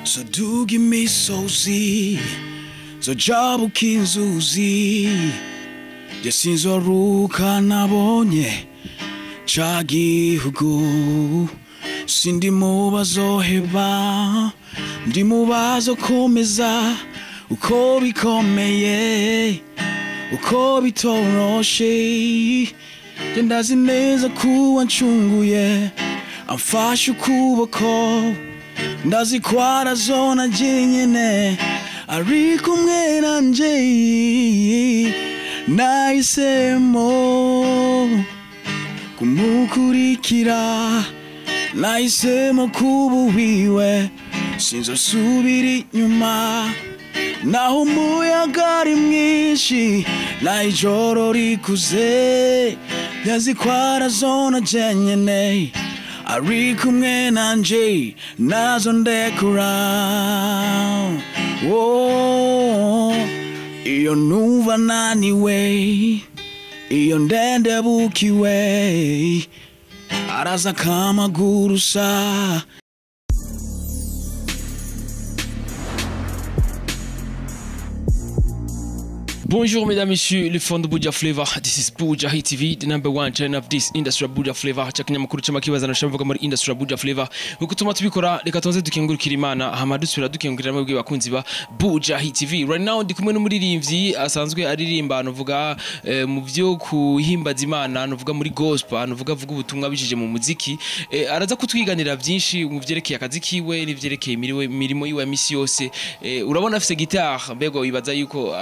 Nzoduga imisozi, nzojabuka inzuzi, jye sinzoruka nabonye ca gihugu. Sindi mu bazoheba, ndi mu bazokomeza, uko bikomeye, uko bitoroshe. Jye ndazi neza ko uwancunguye amfashe ukuboko, ndazi ko arazona jyenyene ari kumwe nanje. Nahisemo kumukurikira, nahisemo kuba uwiwe, sinzosubira inyuma. Naho umuyaga ari mwinshi, naho ijoro rikuze, ndazi ko arazona jenyene ari kumwe nanje, nazo ndekura. Oh, iyo numva naniwe, iyo ndendebukiwe, araza akamagurusa. Bonjour mesdames, messieurs, les fans de Buja Flavor. This is Buja Hit TV, the number one channel of this industry of Buja Flavor. Chakinyamakuru c'amakibaza nashavuga muri industry ya Buja Flavor. Uko tuma tubikora, reka tonze dukengurukira Imana, hama dusubira dukengurira mwebwe bakunzi ba Buja Hit TV. Right now ndi kumwe n'umuririmbyi asanzwe aririmba, nuvuga mu byo kuhimbaza Imana, nuvuga muri gospel, nuvuga avuga ubutumwa bijije mu muziki. Araza kutwiganira byinshi mu vyerekeye akazi kiwe n'ivyerekeye imirimo yiwe ya misi yose. Urabona afise guitar, mbego wibaza yuko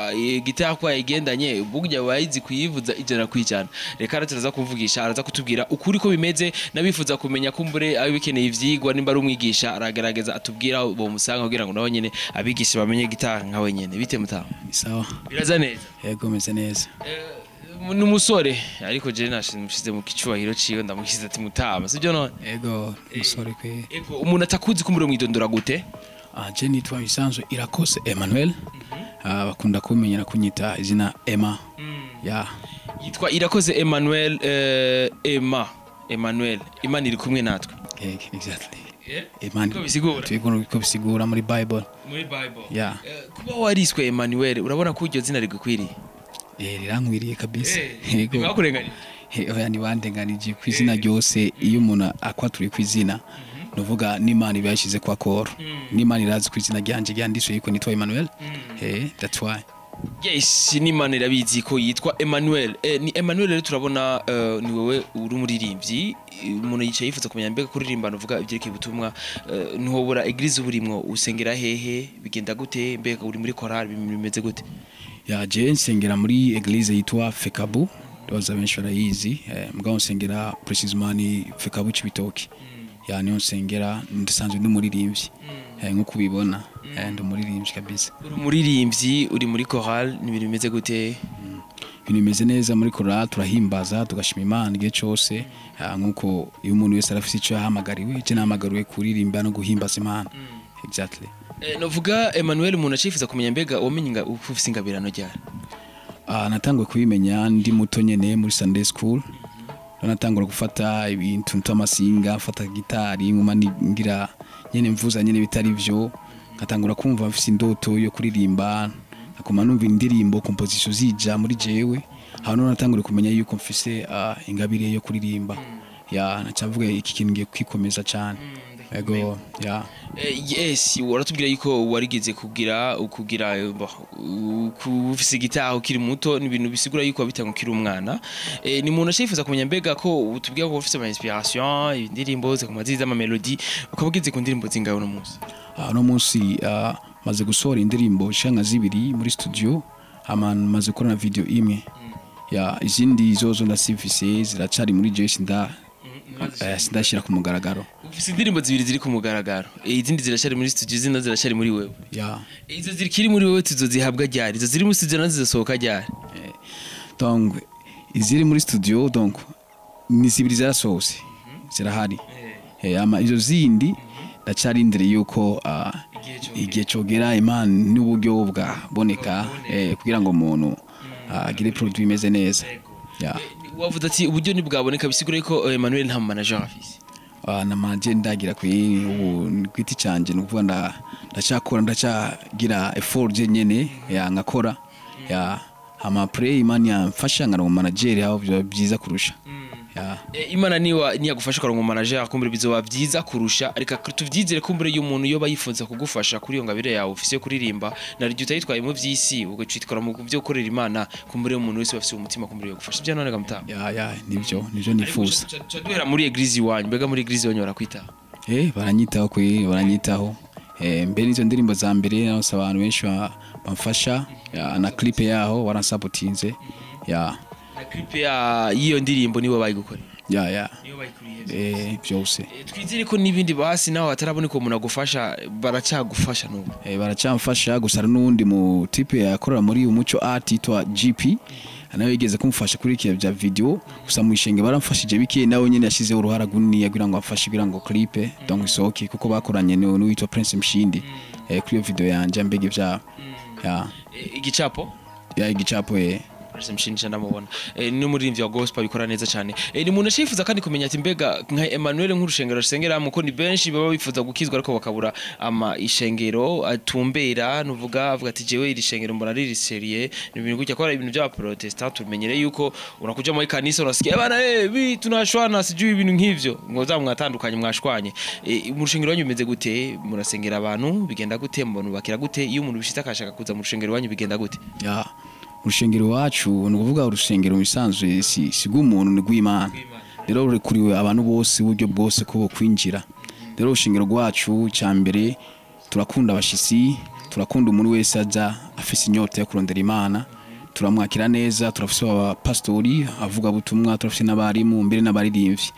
guitar ko yayigendanye burya bayizi kuyivuza 100%. Reka araza kumvugisha, araza kutubwira ukuri ko bimeze, nabifuza kumenya kumbure abe bikeneye ivyigwa, nimba ari umwigisha aragerageza atubwira aho bomusanga kugira ngo nabo nyene abigisha bamenye guitar nka we nyene. Bite mutaha? Sawa. Biraza neza? Yego, meze neza. N'umusore ariko je nashize mu kicubahiro ciwe, ndamushyize ati mutama, sibyo none? Yego, umusore kwe. Ego, umuntu atakuzi kumbure mwidondora gute? Je nitwa Bisanzwe Irakose Emmanuel. Bakunda kumenyera kunyita izina Emma. Ya. Yitwa Irakoze Emmanuel, Emma Emmanuel, Imana iri kumwe natwe. Exactly. Imana Ko bisigura? Ko bisigura muri Bible. Muri Bible. Yeah. Kuba wariswe Emmanuel, urabona ko iryo zina rigukwiriye? Rirankwiriye kabisa. Yego. Bakurenganije? Oya, ntibandenganije ku izina ryose. Iyo umuntu akwaturiye ku izina, nuvuga n'Imana iba yashize kwa koro. N'Imana irazi ku izina ryanje ryanditswe yuko nitwa Emmanuel. That's why. Yes, n'Imana irabizi ko yitwa Emmanuel. Ni Emmanuel rero turabona ni wewe uri umuririmbyi. Umuntu yicaye yifuza kumenya mbega kuririmba nuvuga ivyerekeye ubutumwa, ntuhobora eglise uburimwo, usengera hehe, bigenda gute, mbega uri muri chorale bimeze gute? Ya, je nsengera muri eglise yitwa Fekabu. Ndabaza benshi barayizi. Mugabo nsengera précisément ni Fekabu Cibitoke. Ya, niyo nsengera, ndisanzwe ndi umuririmbyi. Nkuko ubibona, ndi umuririmbyi kabisa. Uri umuririmbyi, uri muri chorale, ni ibintu bimeze gute? Ibintu bimeze neza muri chorale, turahimbaza tugashima Imana igihe cose. Nkuko iyo umuntu wese arafise ico yahamagariwe, je nahamagariwe kuririmba no guhimbaza Imana. Exactly. Novuga Emmanuel, umuntu acifuza kumenya mbega wamenye uko ufise ingabirano ryari? Natanguye kubimenya ndi muto nyene muri Sunday school. Natangura gufata ibintu ntamasinga, mfata gitari nguma ngira nyene mvuza nyene bitari vyo, ngatangura kumva mfise indoto yo kuririmba, akoma numva indirimbo composition zija muri jewe. Hano natangura kumenya yuko mfise ingabire yo kuririmba. Ya, nacavuga iki kintu ngiye kwikomeza cyane. Ego, ya. Yes, waratubwira yuko warigeze kugira ufise gitaha ukiri muto, ni ibintu bisigura yuko wabitanga ukiri umwana. Ni umuntu ashifuza kumenya mbega ko utubwira ko ufise ama inspiration, indirimbo zikoma ziza ama melody, ukaba ugeze ku ndirimbo zingahe uno munsi? Uno munsi maze gusohora indirimbo nka zibiri muri studio, hama maze gukora na video imwe. Ya, izindi zozo ndasifise ziracari muri je, sindashira ku mugaragaro. Ufise indirimbo zibiri ziri ku mugaragaro, izindi zirashari muri studio, izindi zirashari muri wewe. Ya. Izo zirikiri muri wewe tuzozihabwa ryari? Izo ziri muri studio nazo zizosohoka ryari? Donc iziri muri studio donc ni zibiri zarasohotse, zirahari. Ama izo zindi ndacarindiriye yuko igihe cogera Imana n'uburyo bwaboneka, kugira ngo umuntu agire produit imeze neza. Ya. Wavuze ati uburyo ntibwaboneka, bisigura ko Emmanuel nta manager afise. Na manager ndagira kuri ubu kwiti canje, nukuvuga ndacyakora, ndacyagira effort je nyene ya nkakora ya hama pray Imana yamfasha nkaronka manager, aho biba byiza kurusha ya. Imana niwa niyagufasha ukaronka manager, kumbure bizoba byiza kurusha. Reka tuvyizere, kumbure y'umuntu yoba yifuza kugufasha kuri iyo ngabire yawe ufise yo kuririmba, naryo utayitwaye mu vy'isi, ugacitwara mu byo gukorera Imana, kumbure umuntu wese bafise umutima kumbure yogufasha. Ibyo none gamutaha. Ya, nivyo nifuza. Tuca duhera muri église iwanyu. Mbega muri église iwanyu barakwita? Baranyitaho kwe, baranyitaho. Mbere nizo ndirimbo za mbere naho abantu benshi bamfasha ya, na clip yaho waransapotinze ya. Na clip ya y'iyo ndirimbo nibo bayigukoreye? Ya. Nibo bayikuriye? Byose. Twizere ko n'ibindi basi naho hataraboneka umuntu agufasha, baracyagufasha n'ubu. Baracyamfasha, gusa hari n'uwundi mu type yakorera muri Umuco Art yitwa GP, nawe yigeze kumfasha kuri iki bya video. Gusa mu ishenge baramfashije bike, nawe nyene yashizeho uruhara runini kugira ngo amfashe kugira ngo clip donc isohoke, kuko bakoranye n'uwitwa Prince Mshindi kuri iyo video yanje mbega ibya ya. Igicapo? Ya, igicapo. Prince Mshindi ndamubona, ni umuririmbyi wa gospel abikora neza cyane. Ni umuntu ashifuza kandi kumenya ati mbega nka Emmanuel, nk'urushengero rusengeramo, ko ni benshi baba bifuza gukizwa ariko bakabura ama ishengero atumbera, nuvuga avuga ati jewe iri shengero mbona riri sérieux, ni ibintu gutya, ko ari ibintu by'aba protestant tumenyere yuko unakuja muri kanisa unasikia bana bi tunashwana, sijui ibintu nk'ivyo, ngo za mwatandukanye mwashwanye. Mu rushengero wanyu bimeze gute? Murasengera abantu bigenda gute? Mu bantu bakira gute? Iyo umuntu bishitse akashaka kuza mu rushengero wanyu bigenda gute? Ya, urusengero iwacu, ni ukuvuga urusengero mu bisanzwe si rw'umuntu, ni rw'Imana. Rero rurekuriwe abantu bose, uburyo bwose ko bokwinjira. Rero urusengero rwacu, cya mbere turakunda abashitsi, turakunda umuntu wese aza afise inyota yo kurondera Imana, turamwakira neza. Turafise abapasitori avuga butumwa, turafise n'abarimu, mbere n'abaririmbyi.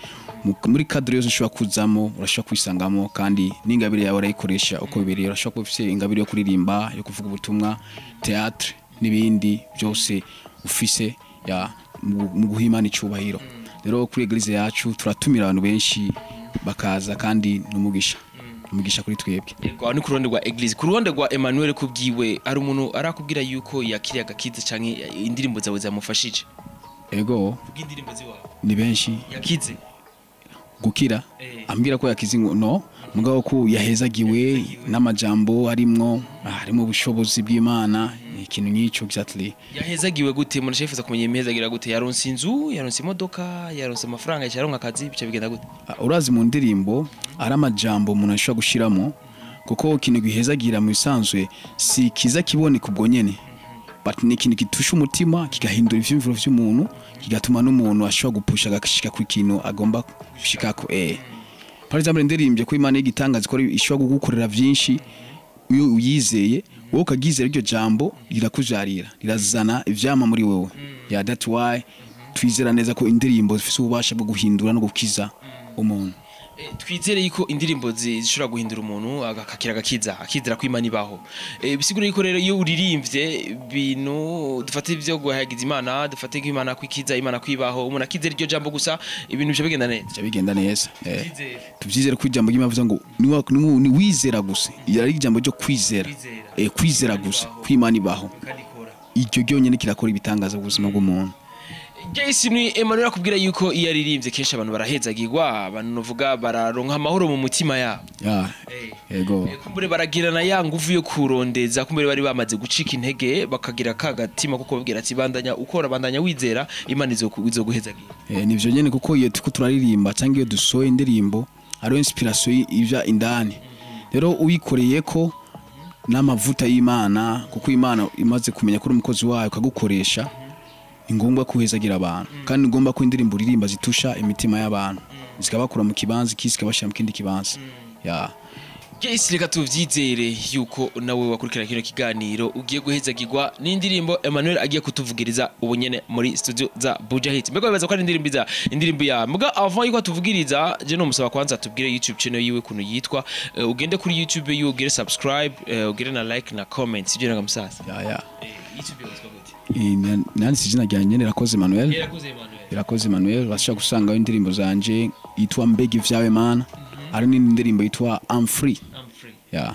Muri cadre yose ushobora kuzamo, urashobora kwisangamo, kandi n'ingabire yawe urayikoresha uko bibereye. Urashobora kuba ufise ingabire yo kuririmba, yo kuvuga ubutumwa, théâtre n'ibindi byose ufise ya mu guha Imana icubahiro. Rero kuri église yacu turatumira abantu benshi bakaza, kandi n'umugisha, umugisha kuri twebwe. Yego, aho ni ku ruhande rwa église. Ku ruhande rwa Emmanuel kubwiwe, hari umuntu arakubwira yuko yakiriye agakiza canke indirimbo zawe zamufashije? Ego. Kubw'indirimbo ziwawe. Ni benshi. Yakize? Gukira, ambwira ko yakize ngo no, mugabo ko yahezagiwe n'amajambo arimwo, harimo ubushobozi bw'Imana, ikintu nk'ico exactly. Yahezagiwe gute? Umuntu ashifuza kumenya imihezagira gute. Yaronse inzu, yaronse imodoka, yaronse amafaranga, yaronse akazi, bica bigenda gute? Urazi mu ndirimbo ari amajambo umuntu ashobora gushiramo, kuko ikintu gihezagira mu bisanzwe si kiza kiboneka ubwo nyene, but ni ikintu gitusha umutima, kigahindura ivyiyumviro vy'umuntu, kigatuma n'umuntu ashobora gupusha agashika ku kintu agomba gushikako. Par exemple, ndirimbye ko Imana y'igitangaza ikora, ishobora kugukorera vyinshi iyo uyizeye, wowe ukagizera iryo jambo, rirakujarira, rirazana ivyama muri wewe. Yeah, that's why twizera neza ko indirimbo zifise ububasha bwo guhindura no gukiza umuntu. Twizere yuko indirimbo zishobora guhindura umuntu agakakira agakiza, akizera ko Imana ibaho. Bisigura yuko rero iyo uririmbye ibintu, dufate ivyo guhayagiza Imana, dufate ko Imana kwikiza, Imana kwibaho, umuntu akizera iryo jambo gusa, ibintu bica bigenda neza. Bica bigenda neza. Tuvyizere ko ijambo ry'Imana rivuga ngo ni wizera gusa, ari ijambo ryo kwizera. Kwizera. Kwizera gusa ko Imana ibaho, kandi ikora. Iryo ryonyene kirakora ibitangaza mu buzima bw'umuntu. Jason ni Emmanuel akubwira yuko iyo aririmbye kenshi abantu barahezagirwa, abantu novuga bararonka amahoro mu mutima yabo. Ya, yego. Kumbure baragirana ya nguvu yo kurondeza, kumbure bari bamaze gucika intege, bakagira ka gatima kuko babwira ati bandanya ukora, bandanya wizera, Imana izoguhezagira. Nivyo nyene, kuko iyo turiko turaririmba cyangwa iyo dusohoye indirimbo, hariho inspiration iva indani. Rero uyikoreye ko n'amavuta y'Imana, kuko Imana imaze kumenya ko uri umukozi wayo ukagukoresha, ni ngombwa kuhezagira abantu, kandi ni ngombwa ko indirimbo uririmba zitusha imitima y'abantu, zikabakura mu kibanza iki zikabashyira mu kindi kibanza ya. Jesse, reka tuvyizere yuko nawe wakurikira kino kiganiro ugiye guhezagirwa n'indirimbo Emmanuel agiye kutuvugiriza ubu nyene muri studio za Buja Hit. Mbega bibaza ko ari indirimbo iza indirimbo ya muga, avant yuko atuvugiriza, je no musaba kwanza tubwire YouTube channel yiwe kuntu yitwa. Ugende kuri YouTube yiwe ugire subscribe, ugire na like na comment, sibyo nga musasa? Ya. YouTube yitwa gute? Nanditse izina ryanjye nyene, Irakoze Emmanuel. Yarakoze Emmanuel. Irakoze Emmanuel, urashobora gusangaho indirimbo zanje yitwa Mbega Ivyawe Mana, hari n'indi ndirimbo yitwa I'm Free. I'm free. Ya.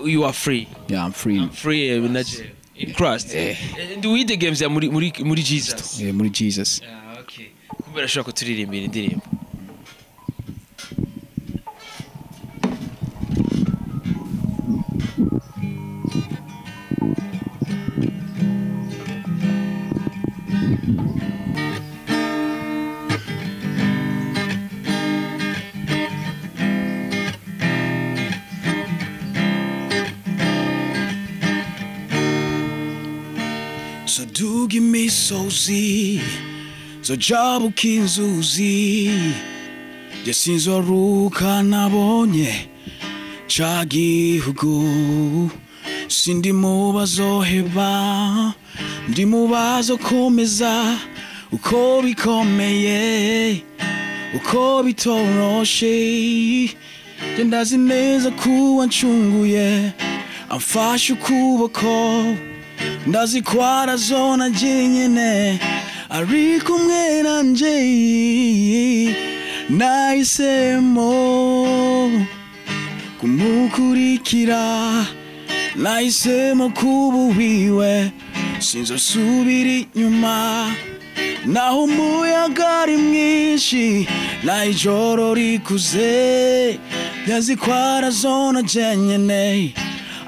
You are free. Yeah, I'm free. I'm free na in Christ. Ndi widegemvya muri Jesus. Muri Jesus. Ah, okay. Kumbe arashobora kuturirimbira indirimbo. Nzoduga imisozi, nzojabuka inzuzi, jye sinzoruka nabonye ca gihugu. Sindi mu bazoheba, ndi mu bazokomeza, uko bikomeye, uko bitoroshe. Jye ndazi neza kuba ncunguye amfashe ukuboko, ndazi ko arazona jyenyene ari kumwe nanje. Nahisemo kumukurikira, nahisemo kuba uwiwe, sinzosubira inyuma. Naho umuyaga ari mwinshi, naho ijoro rikuze, ndazi ko arazona jyenyene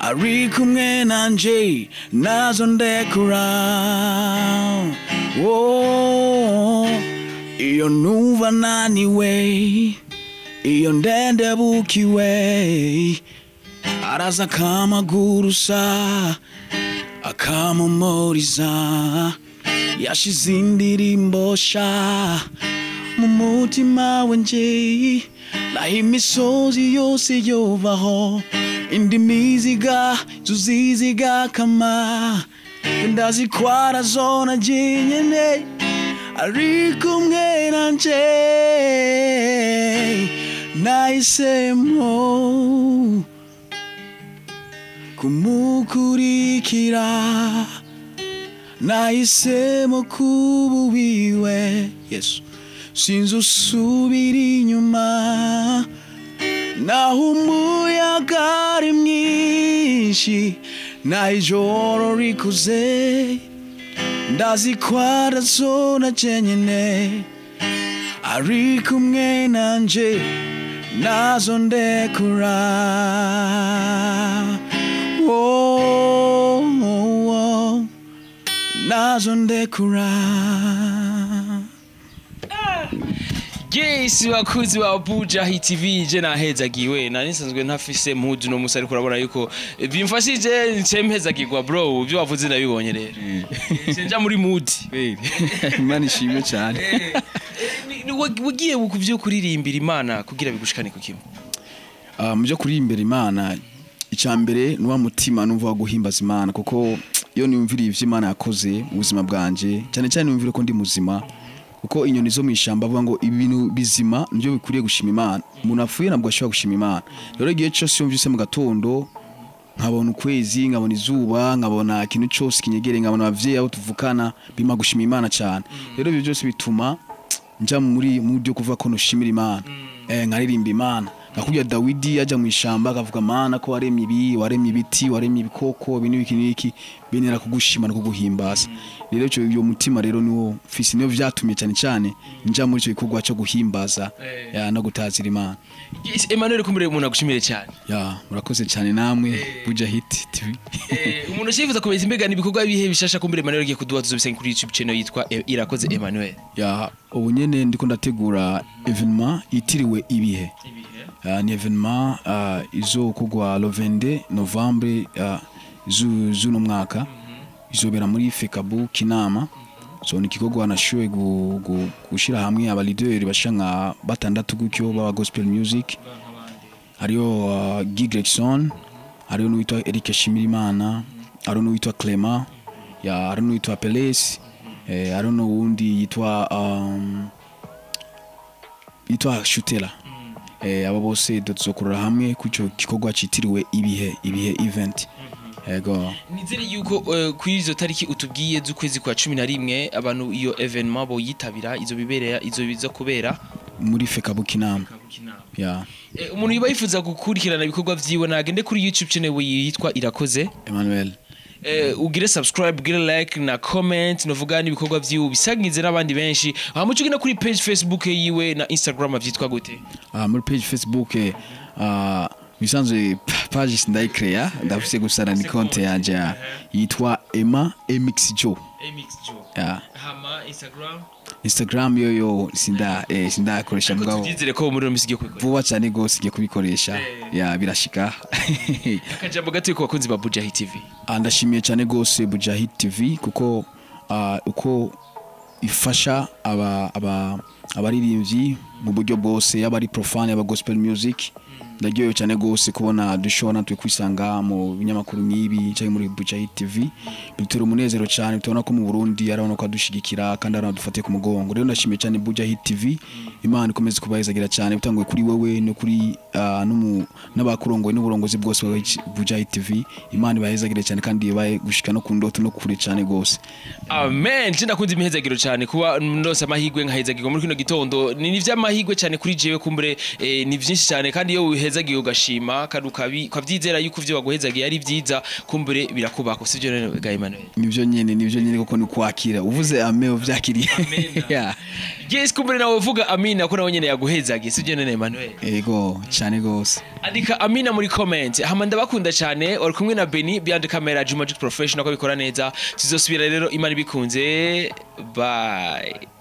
ari kumwe nanje, nazo ndekura. Oh, iyo numva naniwe, iyo ndendebukiwe, araza akamagurusa akamumuriza. Yashize indirimbo sha mu mutima wanje, naho imisozi yose yovaho, indimi ziga inzuzi zigakama, ndazi ko arazona jyenyene ari kumwe nanje. Nahisemo kumukurikira, nahisemo kuba uwiwe, Yesu, sinzosubira inyuma. Naho umuyaga ari mwinshi, naho ijoro rikuze, ndazi ko arazona jyenyene ari kumwe nanje, nazo ndekura. Oh, oh, oh, nazo ndekura. Yes, bakuzi ba Buja Hit TV, je nahezagiwe. Nari nsanzwe ntafise mpuzu no musi, ariko urabona yuko bimfashije nce mpezagirwa bro. Ibyo wavuze ndabibonye rero. Nce nja muri mood. Imana ishimwe cyane. Wagiye ku byo kuririmbira Imana kugira bigushikane ku kimwe? Mu byo kuririmbira Imana, icya mbere ni wa mutima numva wo guhimbaza Imana, kuko iyo niyumviriye ivyo Imana yakoze mu buzima bwanje, cyane cyane niyumvire ko ndi muzima, kuko inyoni zo mu ishyamba avuga ngo ibintu bizima nibyo bikwiriye gushima Imana. Umuntu apfuye ntabwo ashobora gushima Imana. Rero igihe cyose yumvise mu gatondo, nkabona ukwezi, nkabona izuba, nkabona ikintu cyose kinyegereye, nkabona abavyeyi abo tuvukana, bimpa gushima Imana cyane. Rero ibyo byose bituma nja muri mu byo kuvuga ko noshimira Imana, nkaririmba Imana. Nakubwira Dawidi yaja mu ishamba akavuga Mana ko waremye ibi, waremye ibiti, waremye ibikoko, ibi n'ibiki n'iki, benera kugushima no kuguhimbaza. Rero ico iyo mutima rero niwo mfise, niyo vyatumye cyane cyane nja muri ico gikorwa cyo guhimbaza ya no gutazira Imana. Yes, Emmanuel, kumbere umuntu agushimire cyane. Ya, murakoze cyane namwe Buja Hit TV. Umuntu ashifuza kumenya imbega ni ibikorwa bihe bishasha kumbere Emmanuel agiye kuduha, tuzobisanga kuri YouTube channel yitwa Irakoze Emmanuel. Ya, ubu nyene ndiko ndategura événement yitiriwe ibihe. Ni événement izokugwa le 22 novembre z'uno mwaka, izobera muri Fekabu Kinama. So ni igikorwa nashoboye gushira hamwe aba leader basha nka batandatu gutyo baba gospel music. Hariyo Guy Gregson, hariyo n'uwitwa Eric Shimirimana, hariyo n'uwitwa Clement, ya hariyo n'uwitwa Peles, hariyo n'uwundi yitwa yitwa Shutela. Abo bose tuzokorera hamwe kucyo gikorwa citiriwe ibihe, ibihe event. Ego. Nizere yuko kuri izo tariki utubwiye z'ukwezi kwa 11 abantu iyo événement bo yitabira, izo bibereye, izo biza kubera muri Fekabu Kinama. Ya. Umuntu yiba yifuza gukurikirana ibikorwa vyiwe nagende kuri YouTube channel we yitwa Irakoze Emmanuel. Ugire subscribe, ugire like na comment, novuga n'ibikorwa vyiwe bisangize n'abandi benshi. Hama uce ugenda kuri page Facebook yiwe na Instagram vyitwa gute? Muri page Facebook, bisanzwe page sindayicrea, ndafise gusa na ni konte yanje yitwa Emma MX Joe. MX Joe. Ya. Hama Instagram? Instagram yoyo sindakoresha Ariko mugabo. Tuvyizere ko muri misi igiye kubikoresha. Vuba cyane gose igiye kubikoresha. Ya, birashika. Akajambo gato ku bakunzi ba Buja Hit TV. Ndashimiye cyane gose Buja Hit TV kuko uko ifasha aba abaririmbyi mu buryo bwose, yaba ari profane, yaba gospel music. Ndaryohewe cyane gose kubona dushobora natwe kwisanga mu binyamakuru nk'ibi cyangwa muri Buja Hit TV. Bitera umunezero cyane, tubona ko mu Burundi arabona ko adushigikira kandi arabona dufatiye ku mugongo. Rero ndashimiye cyane Buja Hit TV, Imana ikomeze kubahezagira cyane, bitanguye kuri wewe no kuri n'abakurongoye n'uburongozi bwose bwa Buja Hit TV. Imana ibahezagire cyane kandi ibahe gushika no ku ndoto no kure cyane gose. Amen. Je ndakunze imihezagiro cyane, kuba ndose amahirwe nkahezagirwa muri kino gitondo ni ivy'amahirwe cyane kuri jewe. Kumbure ni vyinshi cyane, kandi iyo wihezagiye ugashima kandi ukavyizera yuko ivyo baguhezagiye ari vyiza, kumbure birakubako, sivyo rero ga Emmanuel? Nivyo nyene, nivyo nyene, kuko ni kwakira uvuze amen uvyakiriye. Yeah. Yes, kumbure nawe uvuga amina ko nawe nyene yaguhezagiye, sivyo nene Emmanuel? Ego, cyane gose. Andika amina muri comment. Hama ndabakunda cyane. Wari kumwe na Benny behind camera, Juma Jude Professional, ko bikora neza. Tuzosubira rero Imana ibikunze. Bye.